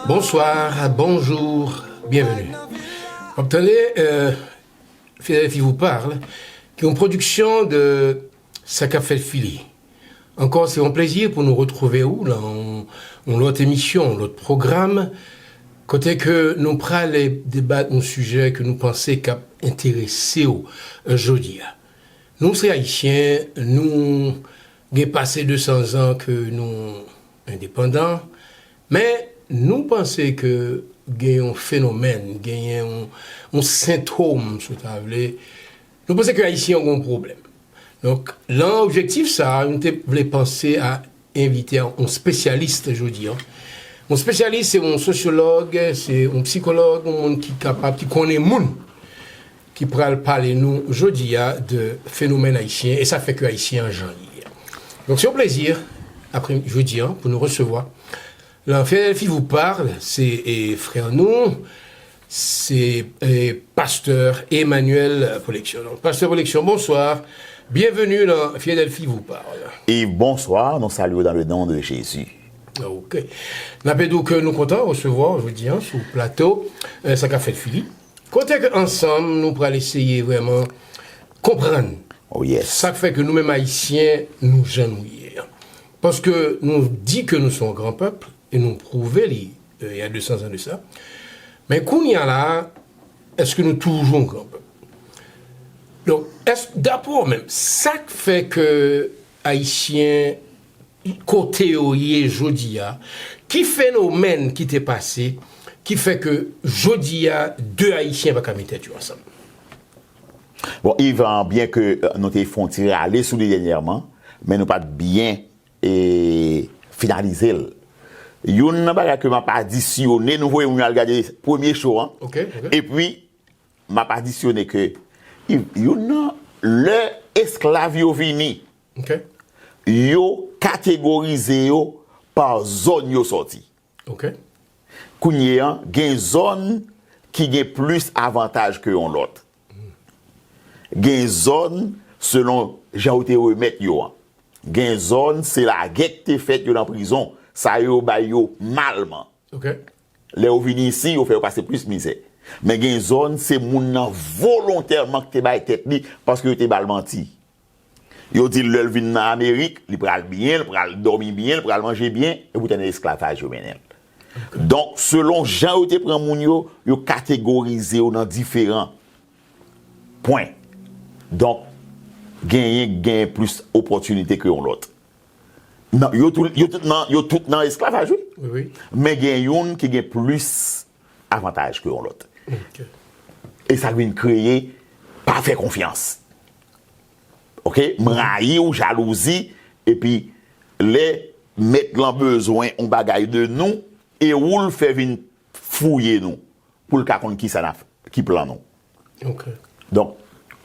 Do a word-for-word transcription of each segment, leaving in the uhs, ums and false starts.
Bonswa, bonjou, byenveni. W ap tande euh, Philadelphie vous parle, ki yon pwodiksyon de Sa k ap fèt Fili. Ankò, se yon plezi pou nou retwouve w lan yon, yon lòt emisyon, yon lòt pwogram, kote ke nou prale debat yon sijè ke nou panse k ap enterese w euh, jodi a. Nou se Ayisyen, nou gen pase de san zan ke nou endepandan, men nou panse ke gen yon fenomèn, genyen yon, yon sentòm, si w ta vle. Nou panse ke Ayisyen gen yon pwoblèm. Donk, lan objektif sa a, nou te vle panse a envite yon spesyalis jodi a. Yon spesyalis, se yon sosyològ, se yon psikològ, yon moun ki kapab, ki konnen moun, ki pral pale nou jodi a de fenomèn ayisyen e sa k fè ke Ayisyen an jan li ye. Donk, se yon plezi, apre jodi a, pou nou resevwa lan Philadelphie vous parle, se e, frè nou, se e, pastè Emmanuel Polection. Donk, pastè Polection, bonswa. Byenveni lan Philadelphie vous parle. Yves, bonswa. Nou salye w dans le nom de Jésus. Ok. N ap di w ke nou kontan resevwa w jodi a sou plato euh, Sa k ap fèt Fili. Kote ke ansanm nou pral eseye vrèman konprann Oh yes. sa k fè ke nou menm Ayisyen nou jan nou ye. Paske nou di ke nou se yon gran pèp e nou pwouve li euh, il y a de san zan de sa. Men kounye a la, èske nou toujou yon gran pèp? Donk, èske, daprè w menm, sa k fè ke Ayisyen kote yo ye jodi a, ki fenomèn ki te pase, ki fè ke jodi a, de Ayisyen pa ka met tèt yo ansanm? Bon, Yves, byen ke euh, nou te fè yon ti rale sou li dènyèman, men nou pa t byen e, finalize l. Youn nan bagay ke m ap adisyone, nou voye moun yo al gade premye show an. Ok, ok. Epi, m ap adisyone ke Yves, youn nan lè esklav yo vini, Ok. yo kategorize yo pa zòn yo sòti. Ok. Kounye a, gen zòn ki gen plis avantaj ke yon lòt. Gen zòn, selon jan yo te remèt yo an. Gen zòn, se lagè k te fèt yo nan prizon. Sa yo bay yo malman. Ok. Lè yo vini isi, yo fè yo pase plis mizè. Men gen zòn, se moun nan volontèman k te bay tèt li, paske yo te ba l manti. Yo di l lè l vin nan Amerik, li pral byen, li pral dòmi byen, li pral manje byen, e poutan nan esklavaj yo mennen l. Donk, selon jan yo te pran moun yo, yo kategorize yo nan diferan pwen. Donk, genyen k genyen plis opòtinite ke yon lòt. Nan, yo, tou, yo, tout nan, yo tout nan esklavaj, wi. Wi, wi. Men gen youn ki gen plis avantaj ke yon lòt. Ok. E sa k vin kreye pa fè konfyans. Ok? M rayi w, jalouzi, epi lè mèt lan bezwen yon bagay de nou, e ou l fè vin fouye nou, pou l ka konn kisa n a, ki plan nou. Ok. Donk,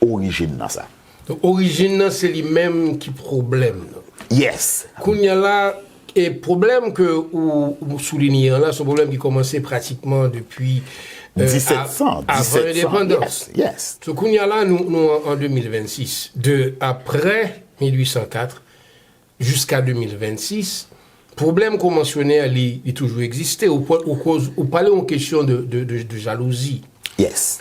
orijin nan sa. Donk, orijin nan se li menm ki pwoblèm nan. Yes. Kounye a la, e pwoblèm ke ou, ou soulinye an la, se yon pwoblèm ki kòmanse pratikman depi euh, Disèt san, a- avan disèt san, endepandans. Yes, yes. So, kounye a la, nou, nou an, an de mil vennsis. De aprè mil uit san kat jiska de mil vennsis, pwoblèm ke w mansyone a, li, li toujou egziste. Ou, pa- ou, koz, ou pale yon kesyon de, de, de, de jalouzi. Yes.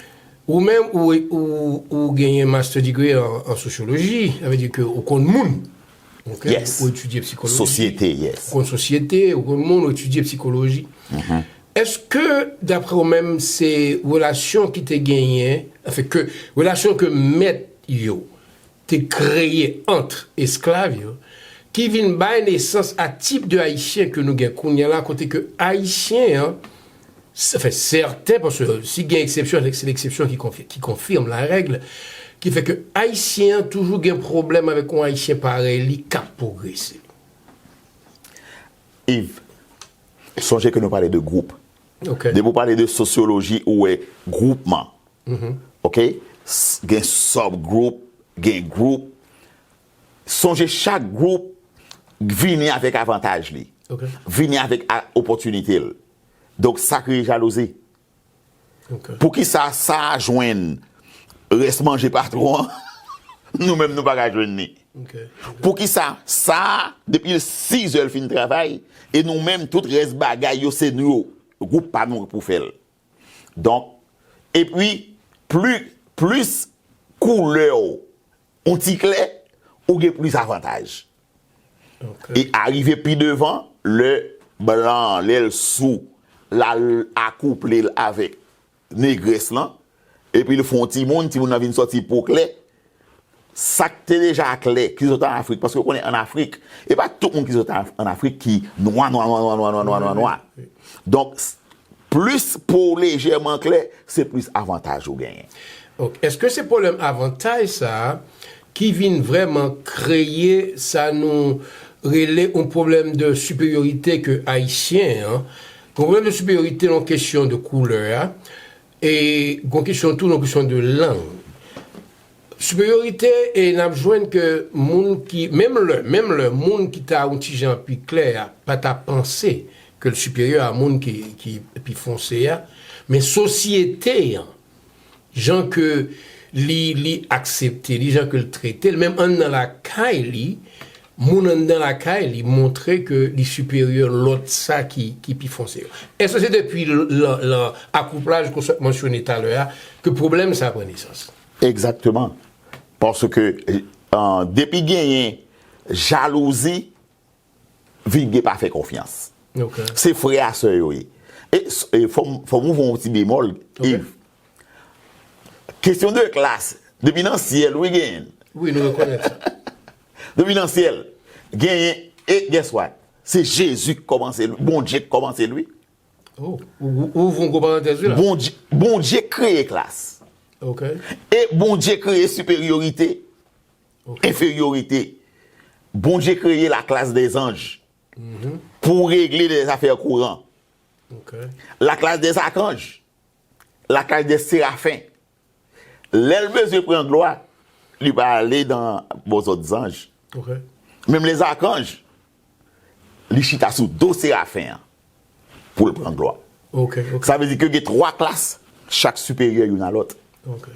Ou menm, ou, ou, ou genyen master degree an, an sosyoloji, sa vle di ke ou konn moun. Ok? Yes. Ou etidye psikoloji. Sosyete, yes. Ou konn sosyete, ou konn moun, ou etidye psikoloji. Èske, daprè w menm, se relasyon ki te genyen, anfen, ke relasyon ke mèt yo te kreye ant esklav yo, ki vin bay nesans a tip de Ayisyen ke nou gen kounye a la, kote ke Ayisyen an, se- anfen, sèten, paske si gen eksepsyon, se leksepsyon ki konfi- ki konfime larèg, ki fè ke Ayisyen an toujou gen pwoblèm avèk yon Ayisyen parèy li k ap pwogrese. Yves, sonje ke nou pale de gwoup. Ok. Depi w pale de sosyoloji, ou wè gwoupman. Ok? S- Gen subgroup, gen gwoup. Sonje chak gwoup vini avèk avantaj li. Ok. Vini avèk a- opòtinite l. Donk sa kreye jalouzi. Ok. Poukisa sa a jwenn rès manje patwon an, nou menm nou pa ka jwenn li. Poukisa sa, depi sis zè l fin travay, e nou menm tout rès bagay yo se nou yo, gwoup pa nou pou fè l. Donk, epi, pli, plis koulè w yon ti klè, ou gen plis avantaj. E arive pi devan, lè blan an, lè l sou, l al akouple l avèk negrès lan, epi l fè yon timoun, timoun nan vin sòti po klè, sa k te deja klè, ki sot an Afrik, paske w konnen an Afrik, e pa tout moun ki sot an Afrik ki nwa, nwa, nwa, nwa, nwa, nwa, nwa, nwa, nwa. Donk, plis po lejèman klè, se plis avantaj ou genyen. Ok. Èske se pwoblèm avantaj sa a ki vin vrèman kreye sa nou rele yon pwoblèm de siperyorite ke Ayisyen an, yon pwoblèm de siperyorite nan kesyon de koulè a, e yon kesyon tou nan kesyon de lang. Siperyorite, e n ap jwenn ke moun ki, menm lè, menm lè moun ki ta yon ti jan pi klè a pa ta panse ke l siperyè a moun ki, ki pi fonse a, men sosyete an, jan ke li, li aksepte li, jan ke l trete l, menm anndan lakay li, moun anndan lakay li montre ke li siperyè lòt sa ki, ki pi fonse yo. Èske se depi l, l, l, akouplaj ke w sot mansyone talè a ke pwoblèm sa pran nesans? Egzakteman. Paske, eh, depi genyen jalouzi, vin gen pa fè konfyans. Se frè a sè yo ye. E, e fò m, fò m ouvri yon ti bemòl, Yves. Kesyon de klas, depi nan syèl, wi, genyen. Wi, nou rekonèt sa. Depi nan syèl, genyen, e guess what? Se Jezi k kòmanse l, Bondye k kòmanse l, wi. Oh, ou, ou, ou ouvri yon gwo parantèz, wi, la. Bondye, Bondye kreye klas. Ok. E Bondye kreye siperyorite, enferyorite. Bondye kreye la classe des anges pou regle de zafè kouran. Ok. La classe des archanges, la classe des séraphins. Lè l bezwen pran glwa, li pa ale nan bò zòt zanj. Ok. Menm les archanges, li chita sou do serafen an pou l pran glwa. Ok, ok. Sa vle di ke gen twa klas, chak siperyè youn a lòt. Ok.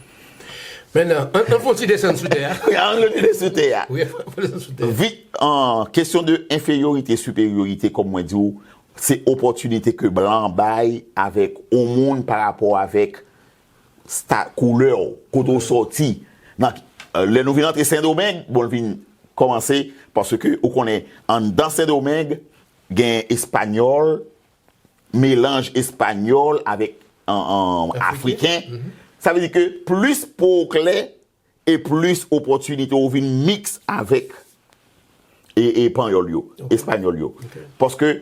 Mentnan, ann, ann fè yon ti desann sou tè a. Ann retoune sou tè a. Wi, ann fè yon desann sou tè a. Vit, an kesyon de enferyorite, siperyorite, kòm mwen di w, se opòtinite ke blan bay avèk yon moun pa rapò avèk sta, koulè w, kote w sòti. Nan, eh, lè nou vin antre Sendomeng, bon, l vin kòmanse, paske ou konnen, anndan Sendomeng, gen espanyòl, melanj espanyòl avèk, an, an, afriken. Sa vle di ke plis po w klè, e plis opòtinite w vin miks avèk e, e panyòl yo, espanyòl yo. Paske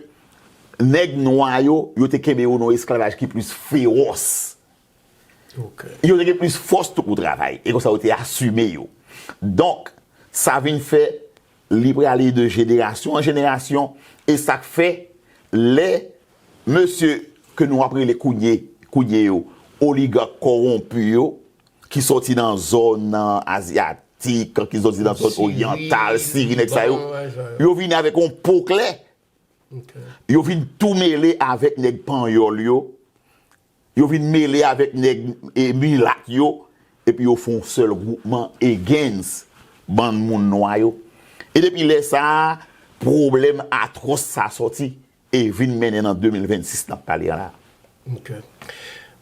nèg nwa yo, yo te kenbe yo nan esklavaj ki plis fewòs. Yo te gen plis fòs tou pou travay. E konsa yo te asime yo. Donk, sa vin fè li prale de jenerasyon an jenerasyon. E sa k fè lè mesye ke nou ap rele kounye, kounye yo, oligak kòwonpi yo, ki sòti nan zòn, nan azyatik, ki sòti nan zòn oryantal, Siri, nèg sa yo, yo vini avèk yon po klè. Yo vin tou mele avèk nèg panyòl yo. Yo vin mele avèk nèg, e, milat yo. Epi yo fè yon sèl gwoupman against bann moun nwa yo. E depi lè sa a, pwoblèm atwòs sa a sòti. E vin mennen nan de mil vennsis n ap pale a la. Ok.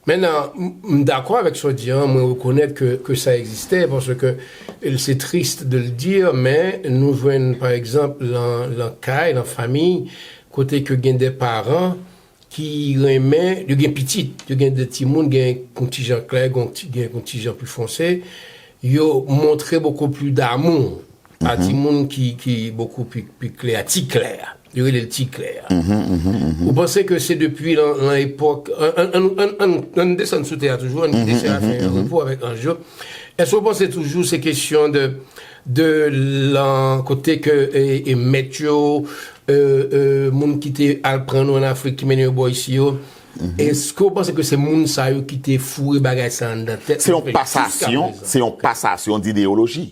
Mentnan, m, m dakò avèk sa w di an, mwen rekonèt ke, ke sa egziste, paske se triste de le dire, men nou jwenn, pa egzanp, lan, lan kay, lan fanmi, kote ke gen de paran ki renmen, yo gen pitit, yo gen de timoun, gen yon ti jan klè, gen yon ti, gen yon ti jan pli fonse, yo montre beaucoup plus d'amour a timoun ki, ki beaucoup plus, plus clair, ti klè a. Yo rele l ti klè a. Ou panse ke se depi lan, lan epòk, ann, ann, ann, ann, ann desann sou tè a toujou, ann kite Serafen an repo avèk anj yo. Èske w panse toujou se kesyon de, de lan kote ke, e, e mèt yo, e, e, moun ki te al pran nou ann Afrik, ki mennen yo bò isi yo, èske w panse ke se moun sa yo ki te foure bagay sa anndan tèt nou menm jiska prezan? Se yon pasasyon, se yon pasasyon dideyoloji.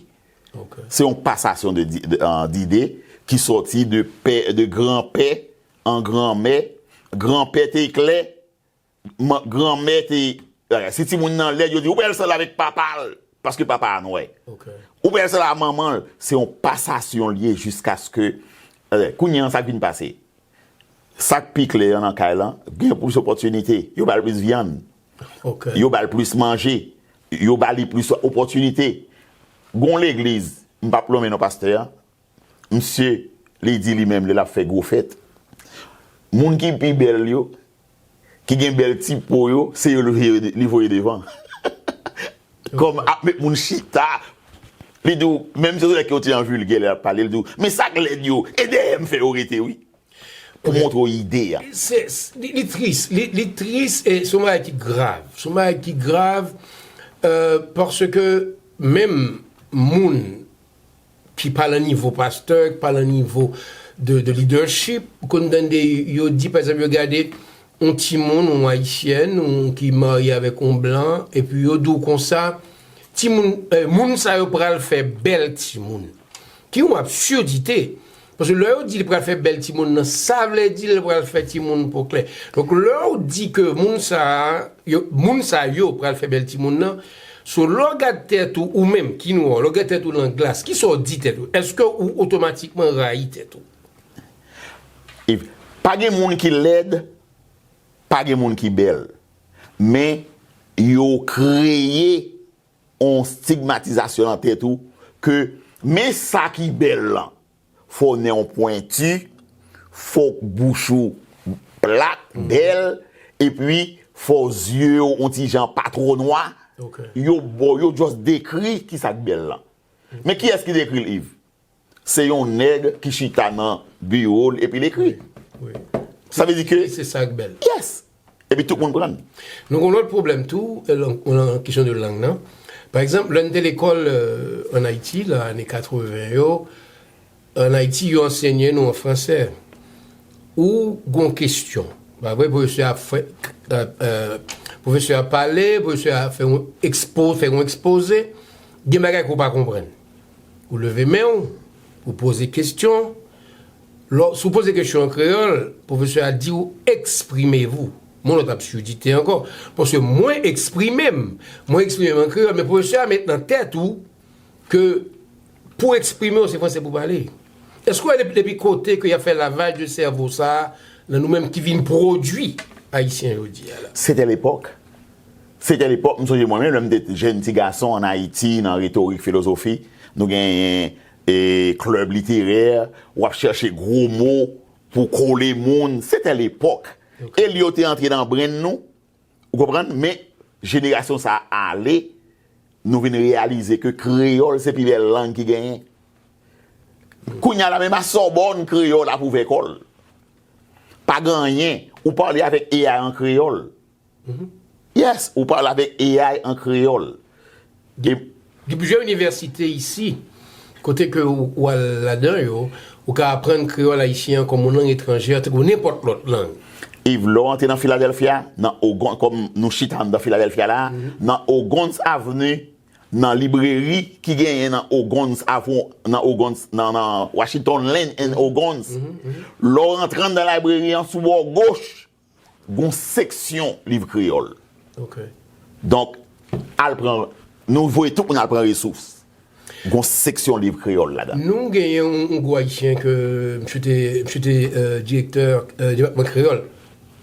Se yon pasasyon de, de, euh, dide ki sòti de pè, de granpè an granmè. Granpè te klè, granmè te, si timoun nan lèd, yo di, ou wè l sanble avèk papa l. paske papa a nwè. Ok. Ou pral sal a manman l, se yon pasasyon l ye jiskaske, eh, kounye an sa k vin pase. Sa k pi klè an nan kay lan, gen plis opòtinite, yo ba l plis vyann, Ok. yo ba l plis manje, yo ba li plis opòtinite. Gon legliz, m p ap lonmen non pastè an, misye, li di li menm, lè l ap fè gwo fèt, moun ki pi bèl yo, ki gen bèl ti po yo, se yo li voye, li voye devan. Kòm ap met moun chita. Li di w, menm si w wè ke yo te an vilgè lè l ap pale, li di w, men sa k lèd yo, e dèyè m fè yo rete, wi. Pou montre w ide a. Se, se- li, li tris, li, li tris e se yon bagay ki grav. Se yon bagay ki grav euh, paske menm moun ki pa nan nivo pastè, ki pa nan nivo de, de leadership, ou konn tande yo di, pa egzanp, yo gade yon timoun, yon ayisyèn, yon ki marye avèk yon blan, epi yo di w konsa, timoun, eh, moun sa yo pral fè bèl timoun. Ki yon absidite. Paske lè yo di li pral fè bèl timoun nan, sa vle di li pral fè timoun po klè. Donk lè w di ke moun sa a, yo, moun sa yo pral fè bèl timoun nan, so lè w gad tèt ou, ou menm, ki nwa, lè w gad tèt ou nan glas, kisa w di tèt ou? Èske ou otomatikman rayi tèt ou? If, pa gen moun ki lèd, pa gen moun ki bèl. Men yo kreye yon stigmatizasyon nan tèt ou ke men sa ki bèl lan. Fò nen w pwenti, fòk bouch ou plat, bèl, epi fò zye w yon ti jan pa twò nwa. Ok. Yo ba w, yo just dekri ki sa k bèl lan. Men kiyès ki dekri l, Yves? Se yon nèg ki chita nan biwo l epi l ekri. Wi. Sa vle di ke, E se sa k bèl. Yes! Epi tout moun pran l. Nou gen yon lòt pwoblèm tou, euh, lan, lan kesyon de lang nan. Pa egzanp, lè n te lekòl euh, ann Ayiti, lan ane katreven yo, ann Ayiti, yo ansenye nou an fransè. Ou gon kesyon. Pa vre, pwofesè a fè, euh, euh, pwofesè a pale, pwofesè a fè yon ekspo, fè yon ekspoze, gen bagay ke w pa konprann. Ou leve men w, ou poze kesyon. Lò, si w poze kesyon an kreyòl, pwofesè a di w, exprimez-vous. Mwen lòt absidite ankò. Paske mwen eksprime m, mwen eksprime m an kreyòl, men pwofesè a met nan tèt ou ke pou eksprime w, se fransè pou pale. Èske w wè depi, depi kote ke y ap fè lavaj de sèvo sa a nan nou menm ki vin pwodui ayisyen jodi a la? C'était l'époque. C'était l'époque, m sonje mwen menm, lè m te jèn ti gason ann Ayiti, nan retorik, filozofi, nou genyen e, klèb literè, w ap chèche gwo mo pou kole moun. C'était l'époque. Elyo te antre nan brenn nou, ou konprann? Men, jenerasyon sa a ale, nou vin reyalize ke kreyòl se pi bèl lang ki genyen. Kounye a la, menm a Sòbòn, kreyòl ap ouvè kò l. Pa gen anyen, ou pale avèk A I an kreyòl. Yes, ou pale avèk A I an kreyòl. Gen, gen plizyè inivèsite isi, kote ke ou, ou al ladan yo, ou ka aprann kreyòl ayisyen an kòm yon lang etranjè, tankou nenpòt lòt lang. Yves, lè w antre nan Philadelphia, nan Ogon, kòm nou chita anndan Philadelphia la, nan Ogon's Avenue, nan libreri ki genyen nan Ogon's Avenue, nan Ogon's, nan, nan Washington Lane and Ogon's. Lè w rantre anndan libreri an sou bò goch, gon seksyon liv kreyòl. Ok. Donk, al pran, nou voye tout moun al pran resous. Gon seksyon liv kreyòl ladan. Nou genyen yon, yon gwo ayisyen ke msye te, msye te euh, direktè euh, depatman kreyòl,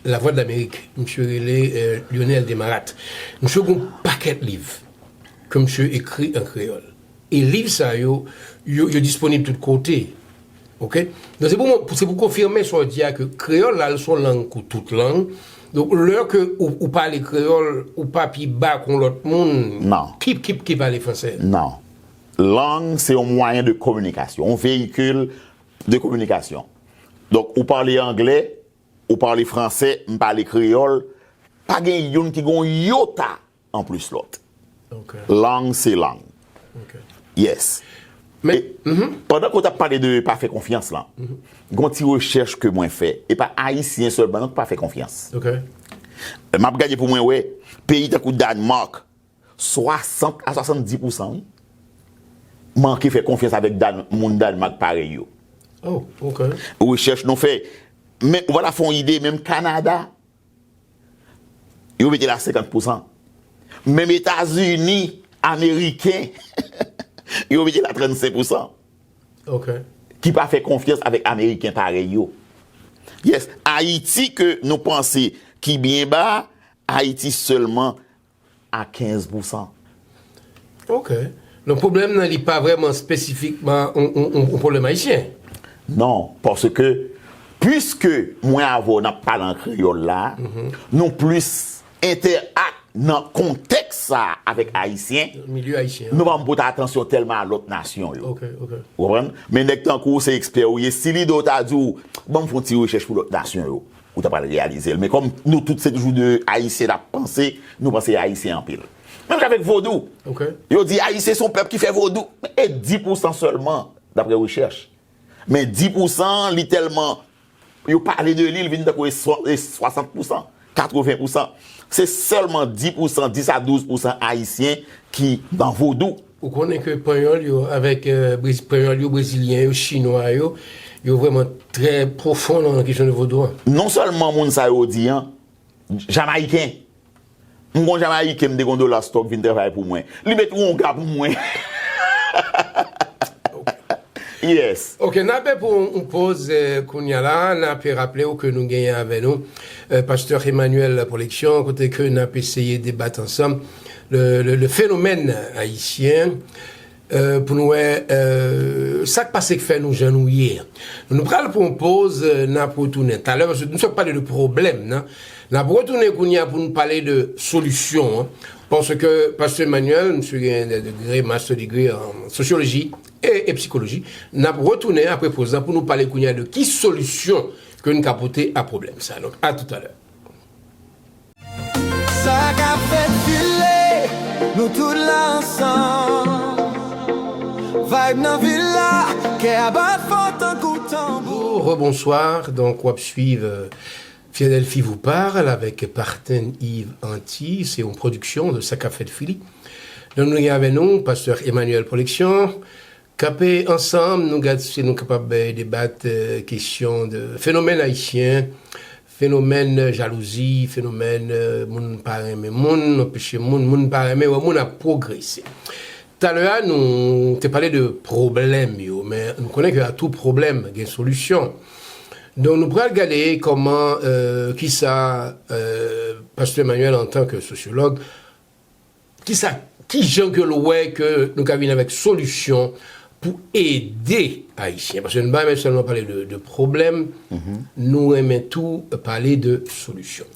Lavwadlamerik, msye rele euh, Lionel Desmarattes. Msye gon pakèt liv ke msye ekri an kreyòl. E liv sa yo, yo, yo disponib tout kote. Ok? Donk se pou, se pou konfime sa w di a ke kreyòl la, l se yon lang kou tout lang. Donk lè ke ou, ou pale kreyòl, ou pa pi ba ke yon lòt moun Non. ki, ki, ki pale fransè. Non. Lang, se yon mwayen de kominikasyon, yon veyikil de kominikasyon. Donk, ou pale anglè, ou pale fransè, m pale kreyòl, pa gen youn ki gon yota anplis lòt. Ok. Lang se lang. Ok. Yes. Men, E pandan ke w t ap pale de pa fè konfyans lan, gon ti rechèch ke mwen fè, e pa ayisyen sèlman non ki pa fè konfyans. Ok. M ap gade pou mwen wè, peyi tankou Danimark, swasant a swasanndis pousan, wi, manke fè konfyans avèk Dan, moun Danimark parèy yo. Oh, ok. Rechèch nou fè. Men, ou pa ta fè yon ide, menm Kanada, yo mete la senkant pousan. Menm Etazini, Ameriken, yo mete la trannsenk pousan, Ok. ki pa fè konfyans avèk Ameriken parèy yo. Yes, Ayiti ke nou panse ki byen ba, Ayiti sèlman a kenz pousan. Ok. Donk pwoblèm nan li pa vrèman espesifikman yon, yon, yon, yon pwoblèm ayisyen. Non, paske, piske mwen avè w n ap pale an kreyòl la, nou plis entèak nan kontèks sa a avèk Ayisyen, Milye ayisyen. Nou pa pote atansyon tèlman a lòt nasyon yo. Ok, ok. Ou konprann? Men nèg tankou w se ekspè ou ye, si lide w ta di w, ban m fè yon ti rechèch pou lòt nasyon yo, ou ta pral reyalize l. Men kòm nou tout se toujou de Ayisyen n ap panse, nou panse Ayisyen anpil. Menm jan avèk vodou. Ok. Yo di Ayisyen se yon pèp ki fè vodou. E dis pousan sèlman, daprè rechèch. Men dis pousan, li tèlman, yo pale de li, li vin tankou e swa- e swasant pousan, katreven pousan. Se sèlman dis pousan, dis a douz pousan Ayisyen ki nan vodou. Ou konnen ke panyòl yo, avèk euh, Brez- panyòl yo, brezilyen yo, chinwa yo, yo vrèman trè pwofon nan kesyon de vodou an. Non sèlman moun sa yo di an, Jamayiken. M gon Jamayiken, m te gon dola stòk vin travay pou mwen. Li met wonga pou mwen. Yes. Ok, n ape pou yon poz euh, kounye a la, n ape raple w ke nou genyen avè nou euh, pastè Emmanuel Prolection, kote ke n ap eseye debat ansanm le, le, le fenomèn ayisyen euh, pou nou wè euh, sa k pase k fè nou jan nou ye. Nou pral pou yon poz, euh, n ap retounen talè, paske nou sot pale de pwoblèm nan. N ap retounen kounye a pou nou pale de solisyon an. Paske pastè Emmanuel, misye gen de degre, master degree an sosyoloji e, e psikoloji. N ap retounen apre poz la pou nou pale kounye a de ki solisyon ke nou ka pote a pwoblèm sa. Donk, a toutalè. Sa k ap fèt file, nou tout la ansanm. Vibe nan vil la, kè a bat fò tankou tanbou. Rebonswa, donk w ap swiv euh, Philadelphie vous parle avec Parten Yves Anti. Se yon pwodiksyon de Sa k ap fèt file. Donk nou gen avè nou pastè Emmanuel Prolection. Kanpe ansanm, nou gad si nou kapab euh, debat euh, kesyon de fenomèn ayisyen, fenomèn euh, jalouzi, fenomèn euh, moun pa renmen moun, anpeche moun, moun pa renmen wè moun ap pwogrese. Talè a, nou te pale de pwoblèm yo, men nou konnen ke a tou pwoblèm gen solisyon. Donk nou pral gade kòman, euh, kisa euh, pastè Emmanuel antan ke sosyològ, kisa, ki jan ke l wè ke nou ka vin avèk solisyon pou ede Ayisyen. Paske nou pa renmen sèlman pale de, de pwoblèm, nou renmen tou pale de solisyon.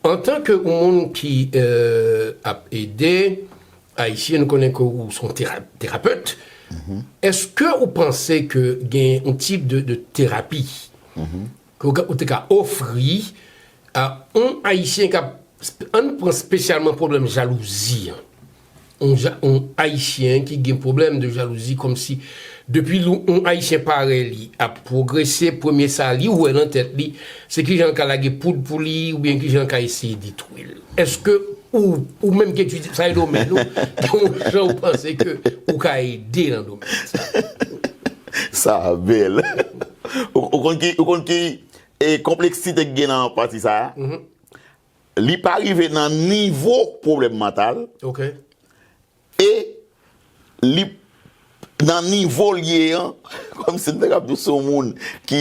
Antan ke yon moun ki euh, ap ede Ayisyen, nou konnen ke ou se yon tera- terapet, èske ou panse ke gen yon tip de, de terapi ke ou, ka- ou te ka ofri a yon Ayisyen k ap, ann pran espesyalman pwoblèm jalouzi an. On, ja- on Ayisyen ki gen pwoblèm de jalouzi, kòmsi depi l- on Ayisyen parèy li ap pwogrese, premye sa li wè nan tèt li, se kijan l ka lage poud pou li, oubyen kijan l ka eseye detwi l. Èske ou, ou menm ki etidye sa e domèn ou, gen yon jan ou panse ke ou ka ede nan domèn sa? Sa bèl. Ou ou konn ki, ou konn ki e, konpleksite ki gen nan pati sa a? Li pa rive nan nivo pwoblèm mantal. Ok. E li nan nivo l ye an, kòmsi m te kab di w se yon moun ki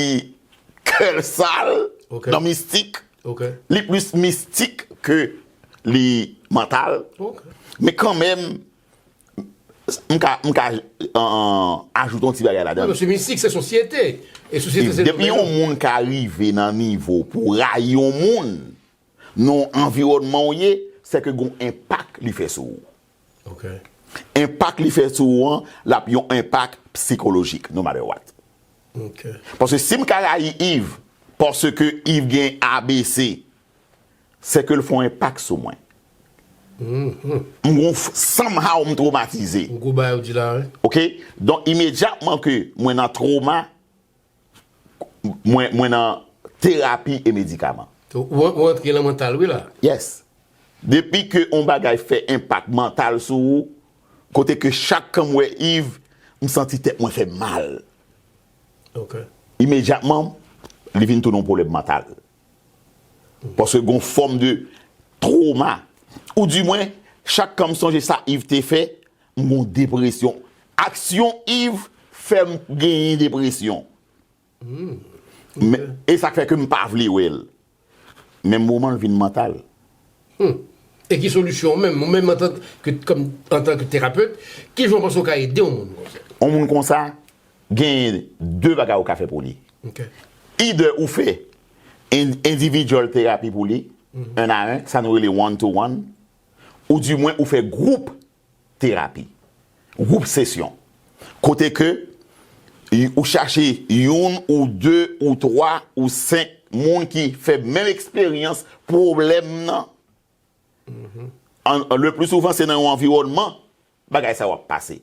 kè l sal Ok. nan mistik. Ok. Li plis mistik ke li mantal. Ok. Men kanmenm, m ka, m ka an, ajoute yon ti bagay ladan. Non, se mistik, se sosyete. E sosyete se Depi yon moun ka rive nan nivo pou rayi yon moun, nan anviwònman w ye, se ke gon enpak li fè sou ou. Ok. Enpak li fè sou ou an, l ap yon enpak psikolojik, no matter what. Ok. Paske si m ka rayi Yves, paske Yves gen A B C, se ke l fè yon enpak sou mwen. M gon f- somehow m twomatize. Yon gwo bagay ou di la, wi. Ok? Donk, imedyatman ke mwen nan twoma, mwen, mwen nan terapi e medikaman. Ou, ou antre nan mantal, wi, la. Yes. Depi ke yon bagay fè enpak mantal sou ou, kote ke chak kan m wè Yves, m santi tèt mwen fè mal. Ok. Imedyatman, li vin tounen yon pwoblèm mantal. Paske gon fòm de twoma. Ou di mwen, Chak kan m sonje sa Yves te fè, m gon depresyon. Aksyon Yves fè m genyen depresyon. Men, e sa k fè ke m pa vle wè l. Menm moman l vin mantal. E ki solisyon ou menm, ou menm antan ke, kòm, antan ke terapet, ki jan w panse w ka ede yon moun konsa? Yon moun konsa, gen de bagay ou ka fè pou li. Either ou fè individual therapy pou li, en a en, sa nou rele one to one, ou dimwen ou fè gwoup terapi, gwoup sesyon. Kote ke ou chache youn ou de ou twa ou senk moun ki fè menm eksperyans pwoblèm nan. Le pli souvan se nan yon anviwònman bagay sa yo ap pase.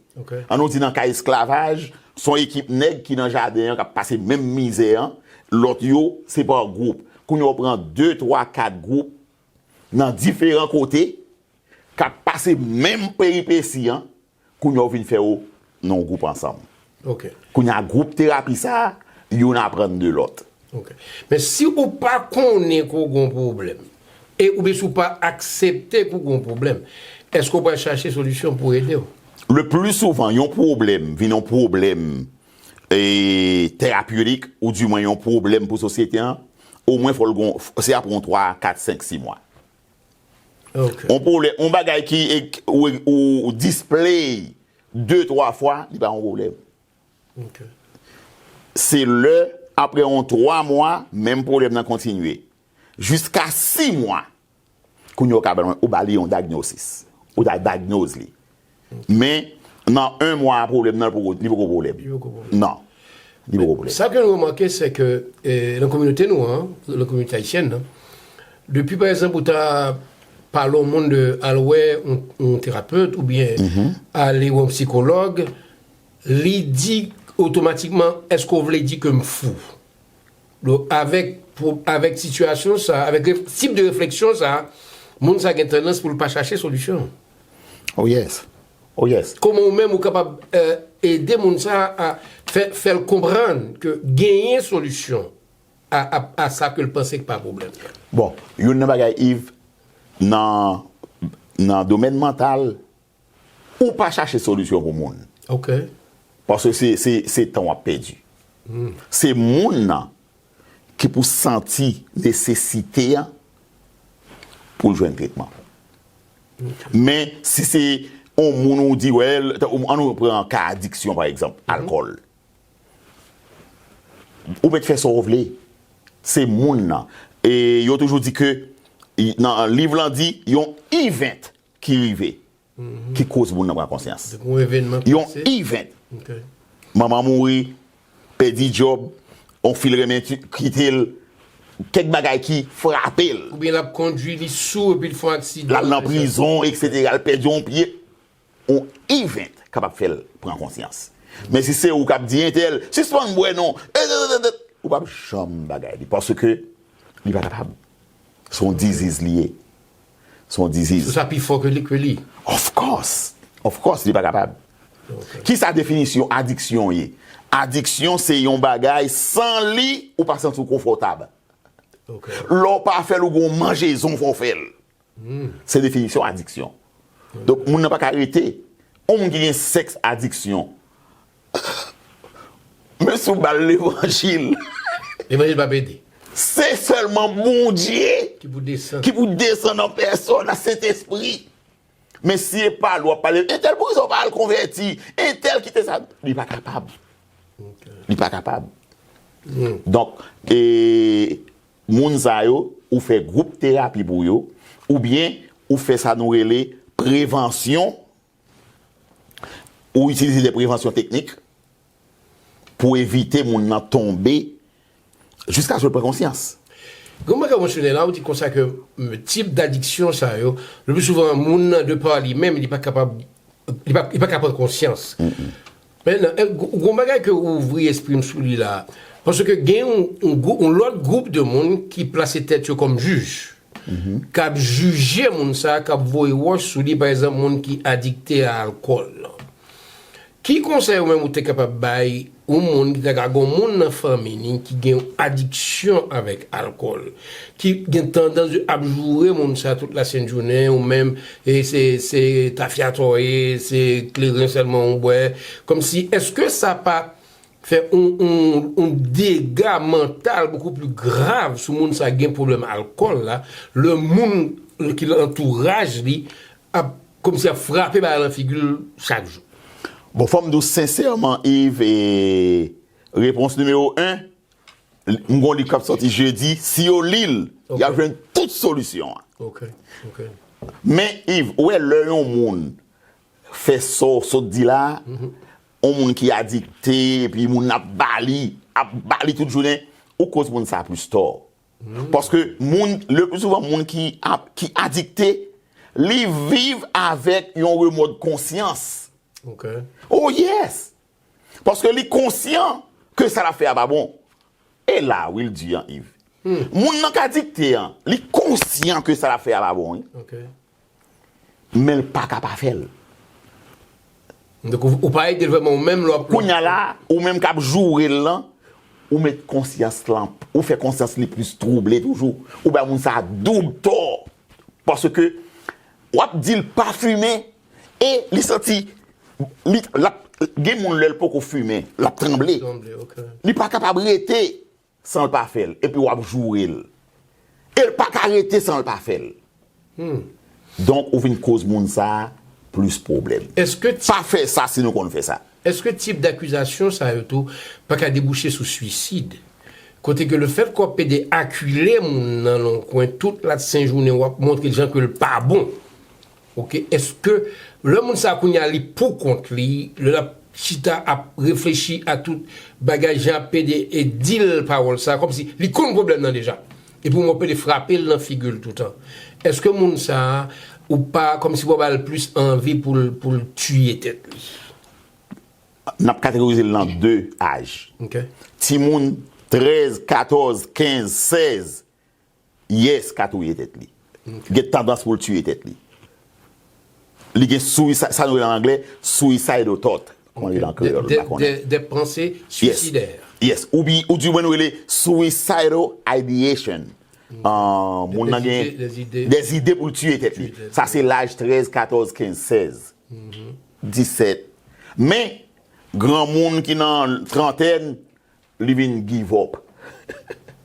An nou di nan ka esklavaj, se yon ekip nèg ki nan jaden an k ap pase menm mizè an, lòt yo se pa gwoup. Kounye a ou pran de, twa, kat gwoup nan diferan kote k ap pase menm peripesi an, kounye a ou vin fè yo nan yon gwoup ansanm. Kounye a gwoup terapi sa a, youn aprann de lòt. Men si ou pa konnen ke w gen yon pwoblèm, e oubyen si w pa aksepte ke w gen yon pwoblèm, èske w pral chache solisyon pou ede w? Le pli souvan, yon pwoblèm vin yon pwoblèm e, terapeutik, ou dimwen yon pwoblèm pou sosyete an, omwen fò l gon, se apre yon twa, kat, senk, sis mwa. Yon pwoblèm, yon bagay ki ou, ou, ou display de, twa fwa, li pa yon pwoblèm. Se lè, apre yon twa mwa, menm pwoblèm nan kontinye. Jiska sis mwa, kounye a ou ka ba l, ou ba li yon diagnosis. Ou ta diagnose li. Men, nan en mwa, pwoblèm nan li poko, li poko pwoblèm. Li poko pwoblèm. Non. Li poko pwoblèm. Sa ke nou remake, se ke eh, nan kominote nou an, nan kominote ayisyèn nan, depi pa egzanp ou ta pale yon moun de al wè yon, yon terapet oubyen ale wè yon sikològ, li di otomatikman, èske w vle di ke m fou? Donk, avèk, avèk sitiyasyon sa, avèk tip de refleksyon sa, moun sa gen tandans pou l pa chache solisyon. Oh yes. Oh yes. Kòman ou menm ou kapab ede moun sa a fè, fè l konprann ke genyen solisyon a, a, a sa ke l panse k pa pwoblèm nan? Bon, youn nan bagay Yves, nan, nan domèn mantal, ou pa chache solisyon pou moun. Paske se, se, se tan w ap pèdi. Se moun nan ki pou santi nesesite a pou l jwenn tretman. Men si se yon moun ou di, well, an nou pran ka adiksyon, pa egzanp, alkòl. Ou mèt fè sa w vle. Se moun nan. E yo toujou di ke, nan liv lan di, yon event ki rive ki koz moun nan pran konsyans. Yon event. Manman mouri, pèdi djòb, yon fi l renmen kite l, kèk bagay ki frape l. Oubyen l ap kondui, li sou epi l fè yon aksidan. L al nan prizon, etsetera, l pèdi yon pye. Yon event kapab fè l pran konsyans. Men si se ou k ap di entèl, sispann bwè non, ou p ap janm bagay li. Paske li pa kapab. Se yon disease li ye. Se yon disease. Sa pi fò ke li, ke li. Of course. Of course, li pa kapab. Kisa definisyon adiksyon ye? Adiksyon se yon bagay, san li, ou pa santi w konfòtab. Lè w pa fè l, ou gon manjezon fò w fè l. Se definisyon adiksyon. Donk, moun nan pa ka rete. Yon moun ki gen sèks adiksyon, menm si w ba l levanjil, levanjil p ap ede. Se sèlman Bondye ki pou desann an pèsòn, a Sentespri. Men si e pa l w ap pale, entèl poukisa w pa al konvèti, entèl kite sa, li pa kapab. Li pa kapab. Donk, e, moun sa yo, ou fè gwoup terapi pou yo, oubyen ou fè sa nou rele prevansyon, ou itilize de prevansyon teknik pou evite moun nan tonbe jiskaske l pran konsyans. Gen yon bagay w mansyone la, ou di konsa ke tip dadiksyon sa yo, le pli souvan moun nan de pa li menm, li pa kapab li pa, li pa ka pran konsyans. Men, gon bagay ke ou ouvri espri m sou li la. Paske gen yon, yon, yon lòt gwoup de moun ki plase tèt yo kòm jij. K ap jije moun sa, k ap voye wòch sou li, pa egzanp, moun ki adikte a alkòl. Ki konsèy ou menm ou te kapab bay yon moun ki ta ka gen yon moun nan fanmi ni ki gen yon adiksyon avèk alkòl, ki gen tandans ap joure moun sa tout lasent jounen, ou menm e se, se tafyatò ye, se kleren sèlman ou bwè, kòmsi, èske sa pa fè yon, yon, yon dega mantal bokou pli grav sou moun sa gen pwoblèm alkòl la, lè moun ki nan antouraj li ap kòmsi ap frape bagay lan figi l chak jou? Bon, fò m di w sensèman, Yves, e, repons nimewo en, m gon liv k ap sòti jedi, si yo li l, y ap jwenn tout solisyon an. Ok, ok. Men, Yves, ou wè lè yon moun fè sa w sot di la, yon moun ki adikte, epi moun ap ba li, ap ba li tout jounen, ou koz moun sa plis tò. Paske moun, le pli souvan, moun ki ap, ki adikte, li viv avèk yon remò de konsyans. Ok. Oh yes! Paske li konsyan ke sa l ap fè a pa bon. E la, wi, l di an, Yves. Moun nan k adikte an, li konsyan ke sa l ap fè a pa bon, wi. Ok. Men l pa ka pa fè l. Donk, ou, ou pa ede l vrèman, ou menm lè w ap Kounye a la, ou menm k ap joure l lan, ou met konsyans lan, ou fè konsyans li plis twouble toujou. Ou bay moun sa a doub tò. Paske w ap di l pa fimen, e li santi, li, l ap, gen moun lè l poko fimen, l ap tranble. Tranble, ok. Li pa kapab rete san l pa fè l, epi w ap joure l. E l pa ka rete san l pa fè l. Donk, ou vin koz moun sa a plis pwoblèm. Èske ti- Pa fè sa si nou konn fè sa. Èske tip dakizasyon sa yo tou pa ka debouche sou swisid? Kote ke lefèt ke w ap pede akile moun nan nan yon kwen tout lat sen jounen, w ap montre l jan ke l pa bon. Ok, èske lè moun sa a kounye a li pou kont li, lè l ap chita ap reflechi a tout bagay, jan ap pede e di l pawòl sa a, kòmsi li konn pwoblèm nan deja. Epi w ap pede frape l nan figi l toutan. Èske moun sa a, ou pa, kòmsi w pa ba l plis anvi pou l, pou l tiye tèt li? N ap kategorize l nan de aj. Ok. Timoun trèz, katòz, kenz, sèz, yes, ka touye tèt li. Ok. Gen tandans pou l tiye tèt li. Li gen suicide, sa nou rele an anglè, suicidal thought. Kòman li rele an kreyòl, m pa konnen. De, de, de panse swisidè. Yes. Ou bi, ou di mwen nou rele suicidal ideation. Ah, moun nan gen des idées pou l tiye tèt li. Sa se laj trèz, katòz, kenz, sèz, disèt. Men, granmoun ki nan trantèn, li vin give up.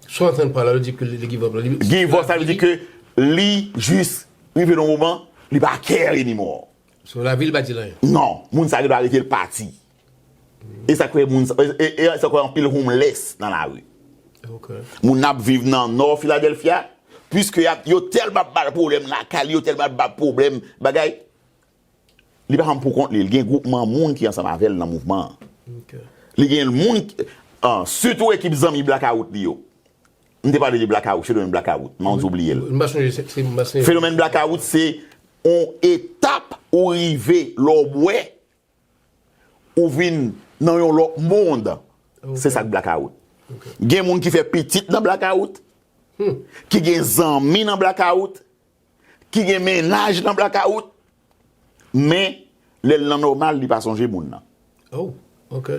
Sa w antann pa la, yo di ke li give up la. Give up, sa vle di ke li jis rive nan moman, li pa care anymore. So, lavi l pa di l anyen. Non, moun sa gen dwa rete l pati. E sa k fè moun sa, e, e, e sa k fè anpil homeless nan lari. Ok. Moun ap viv nan nò Philadelphia, piske y ap, yo tèlman ap ba l pwoblèm lakay li, yo tèlman ap ba l pwoblèm bagay, li pa janm pou kont li. Li gen gwoupman moun ki ansanm avè l nan mouvman an. Ok. Li gen moun, ah, sitou ekip zanmi blackout li yo. M te pale de blackout, fenomèn blackout, men w di w bliye l. M pa sonje, se, se, m pa sonje. Fenomèn blackout, se yon etap ou rive lè w bwè, ou vin nan yon lòt mond. Ok. Se sa k blackout. Ok. Gen moun ki fè pitit nan blackout, ki gen zanmi nan blackout, ki gen mennaj nan blackout, men lè l nan nòmal, li pa sonje moun nan. Oh, ok.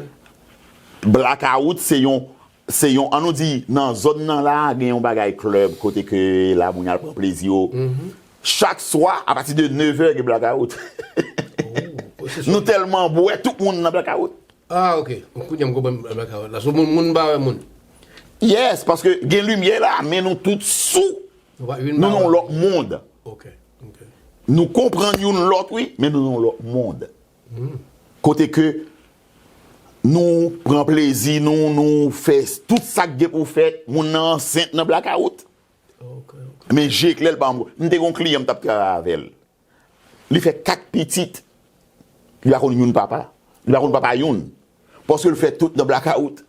Blackout se yon, se yon, an nou di, nan zòn nan la, gen yon bagay klèb kote ke la moun al pran plezi yo. Chak swa, apati de nevè, gen blackout. Oh, se swa. Nou tèlman bwè, tout moun nan blackout. Ah, ok. Kounye a m konprann blackout la. So, moun, moun pa wè moun. Yes, paske gen limyè la, men nou tout sou. Nou pa, nou nan yon lòt mond. Ok, ok. Nou konprann youn lòt, wi, men nou nan yon lòt mond. Kote ke nou pran plezi nou, nou fè tout sa k gen pou fèt, moun nan ansent nan blackout. Ok, ok. Men je klè l pa janm, m te gen yon kliyan m t ap travay avè l. Li fè kat pitit. Li pa konn youn papa. Li pa konn papa youn. Paske l fè tout nan blackout.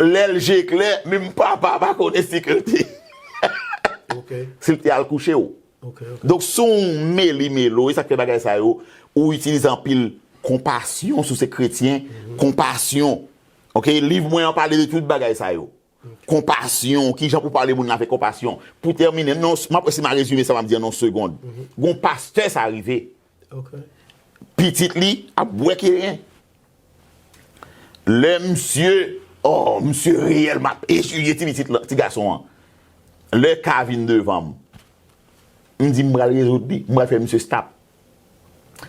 Lè l je klè, menm papa pa konnen si ke l te, ok, si l te al kouche w. Ok, ok. Donk, si w meli melo, e sa k fè bagay sa yo, ou itilize anpil konpasyon, si w se kretyen, konpasyon. Ok, liv mwen an pale de tout bagay sa yo. Konpasyon, kijan pou pale moun avèk konpasyon. Pou tèmine, non, m ap, si m a rezime sa m ap di an yon segond. Gon pastè sa rive. Ok. pitit li ap bwè kleren. Lè misye, oh, misye reyèlman ap echirye ti pitit lan, ti gason an. Lè ka vin devan m, m di m pral rezoud li, m pral fè misye stop.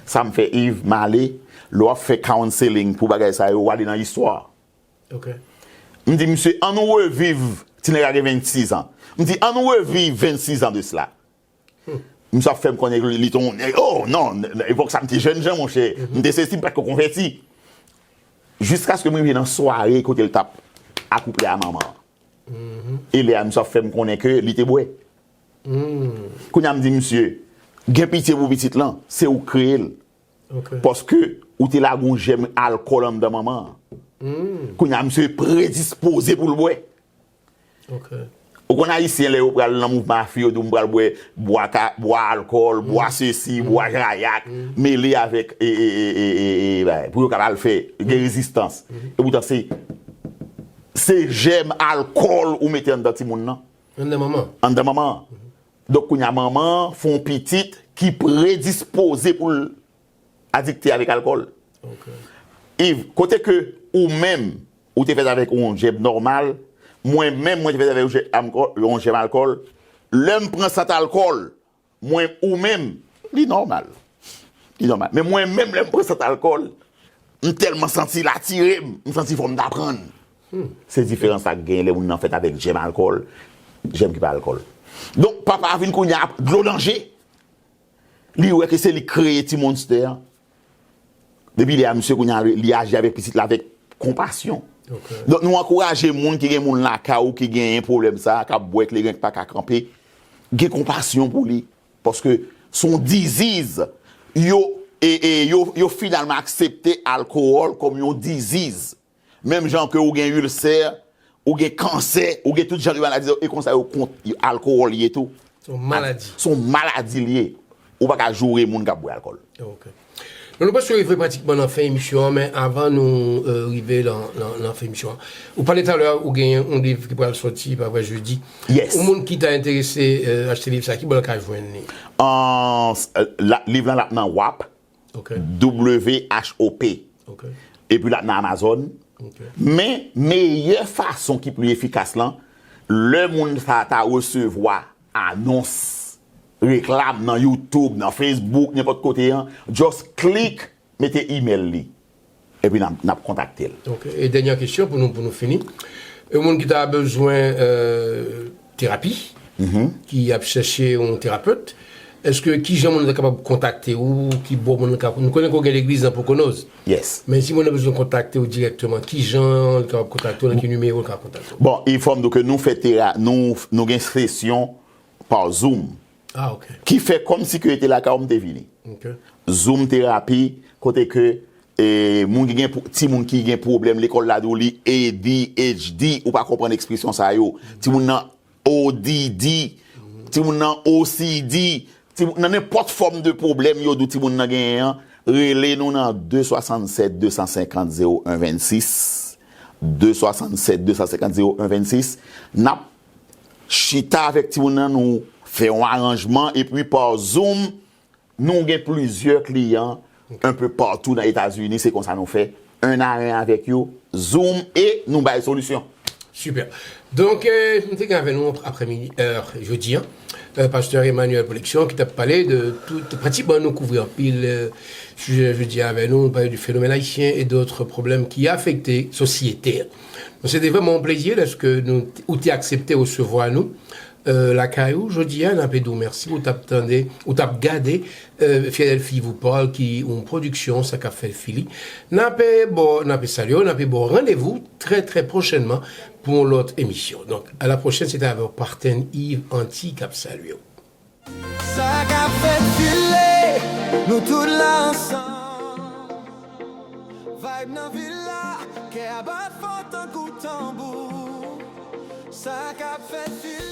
Sa m fè, Yves, m ale, lè w ap fè counseling pou bagay sa yo, w ale nan istwa. Ok. M di misye, ann nou reviv, ti nèg la gen vennsis an. M di, ann nou reviv vennsis an de sila. Misye ap fè m konnen li te yon nèg, oh non, epòk sa m te jènjan, monchè. M te sezi, m pa t ko konvèti. Jiskaske m rive nan sware kote l t ap akouple a manman an. E lè a, misye ap fè m konnen ke li te bwè. Kounye a m di misye, gen pitye pou pitit lan, se ou k kreye l. Ok. Paske ou te lage yon jèm alkòl anndan manman an. Kounye a, misye predispoze pou l bwè. Ok. Ou konn Ayisyen, lè yo pral nan mouvman afe, yo di w m pral bwè bwa, ka, bwa alkòl, bwa sesi, bwa jayak, mele avèk e, e, e, e, e, e, bagay, pou yo kapab fè, gen rezistans. E poutan se, se jèm alkòl ou mete anndan timoun nan. Anndan manman. Anndan manman an. Donk, kounye a, manman an fè yon pitit ki predispoze pou l adikte avèk alkòl. Ok. Yves, kote ke ou menm, ou te fèt avèk yon jèm nòmal, mwen menm, mwen te fèt avèk yon jèm alkòl, yon jèm alkòl. Lè m pran sant alkòl, mwen, ou menm, li nòmal. Li nòmal. Men mwen menm, lè m pran sant alkòl, m tèlman santi l atire m, m santi fò m ta pran l. Se diferans sa k genyen lè moun nan fèt avèk jèm alkòl, jèm ki pa alkòl. Donk, papa a vin kounye a, dlo nan je. Li wè ke se li k kreye ti monstè an. Depi lè a, misye kounye a, li aji avèk pitit la avèk konpasyon. Ok. Donk, nou ankouraje moun ki gen moun lakay ou ki genyen pwoblèm sa a, k ap bwè kleren, k pa ka kanpe, gen konpasyon pou li. Paske se yon disease. Yo, e, e, yo, yo finalman aksepte alkowòl kòm yon disease. Menm jan ke ou gen ilsè, ou gen kansè, ou gen tout jan de maladi, e konsa yo kont alkowòl ye tou. Se yon maladi. Se yon maladi li ye. Ou pa ka joure moun k ap bwè alkòl. Ok. Nou, nou preske rive pratikman nan fen emisyon an, men avan nou euh, rive nan, nan, nan fen emisyon an, ou pale talè, ou gen yon liv ki pral sòti, pa vre, jedi. Yes. Yon moun ki ta enterese euh, achte liv sa, ki bò l ka jwenn li? An, s- la, liv lan l ap nan wap, Ok. W H O P. Ok. Epi l ap nan Amazon. Ok. Men, meyè fason ki pli efikas lan, lè moun sa ta resevwa anons, reklam nan YouTube, nan Facebook, nenpòt kote an, just click, mete email li. Epi n ap, n ap kontakte l. Ok. E dènyè kesyon pou nou, pou nou fini. Yon moun ki ta bezwen euh, terapi, ki ap chèche yon terapet, èske ki jan moun nan kapab kontakte ou, ki bò moun nan kapab, nou konnen ke w gen legliz nan Poconos. Yes. Men si moun nan bezwen kontakte ou dirèkteman, ki jan li kapab kontakte ou, nan ki nimewo li kapab kontakte ou? Bon, e fò m di w ke nou fè tera, nou, nou gen sesyon pa Zoom. Ah, ok. Ki fè kòmsi ke te lakay ou m te vini. Ok. Zoom terapi, kote ke e, moun ki gen, timoun ki gen pwoblèm lekòl la, di w li A D H D, ou pa konprann ekspresyon sa yo. Timoun nan O D D, timoun nan O C D, timoun nan nenpòt fòm de pwoblèm yo di w timoun nan genyen an, rele nou nan de swasannsèt de san senkant zewo en vennsis. De swasannsèt de san senkant zewo en vennsis. N ap chita avèk timoun nan, nou fè yon aranjman, epi pa Zoom, nou gen plizyè kliyan enpe patou nan Etazini, se konsa nou fè, en a en avèk yo, Zoom, e nou bay solisyon. Super. Donk, euh, nou te gen avèk nou aprèmidi, euh, jodi an, euh, pastè Emmanuel Polection ki t ap pale de tout, pratikman nou kouvri anpil euh, sijè jodi an avèk nou, nou pale du phénomène haïtien et d'autres problèmes qui affectent sosyete. Donk, se te vrèman yon plezi lèske nou, ou te aksepte resevwa nou euh, lakay ou jodi a, n ape di w mèsi, ou t ap tande, ou t ap gade euh, Philadelphie vous parle ki yon pwodiksyon sa k ap fèt Fili. N ape ba w, n ape salye w, n ape ba w randevou trè trè pwochènman pou yon lòt emisyon. Donk, a la pwochèn, se te avèk Parten Yves Anti k ap salye w. Sa k ap fèt Fili, nou tout la ansanm. Vibe nan vil la, kè a bat fò tankou tanbou. Sa k ap fèt Fili.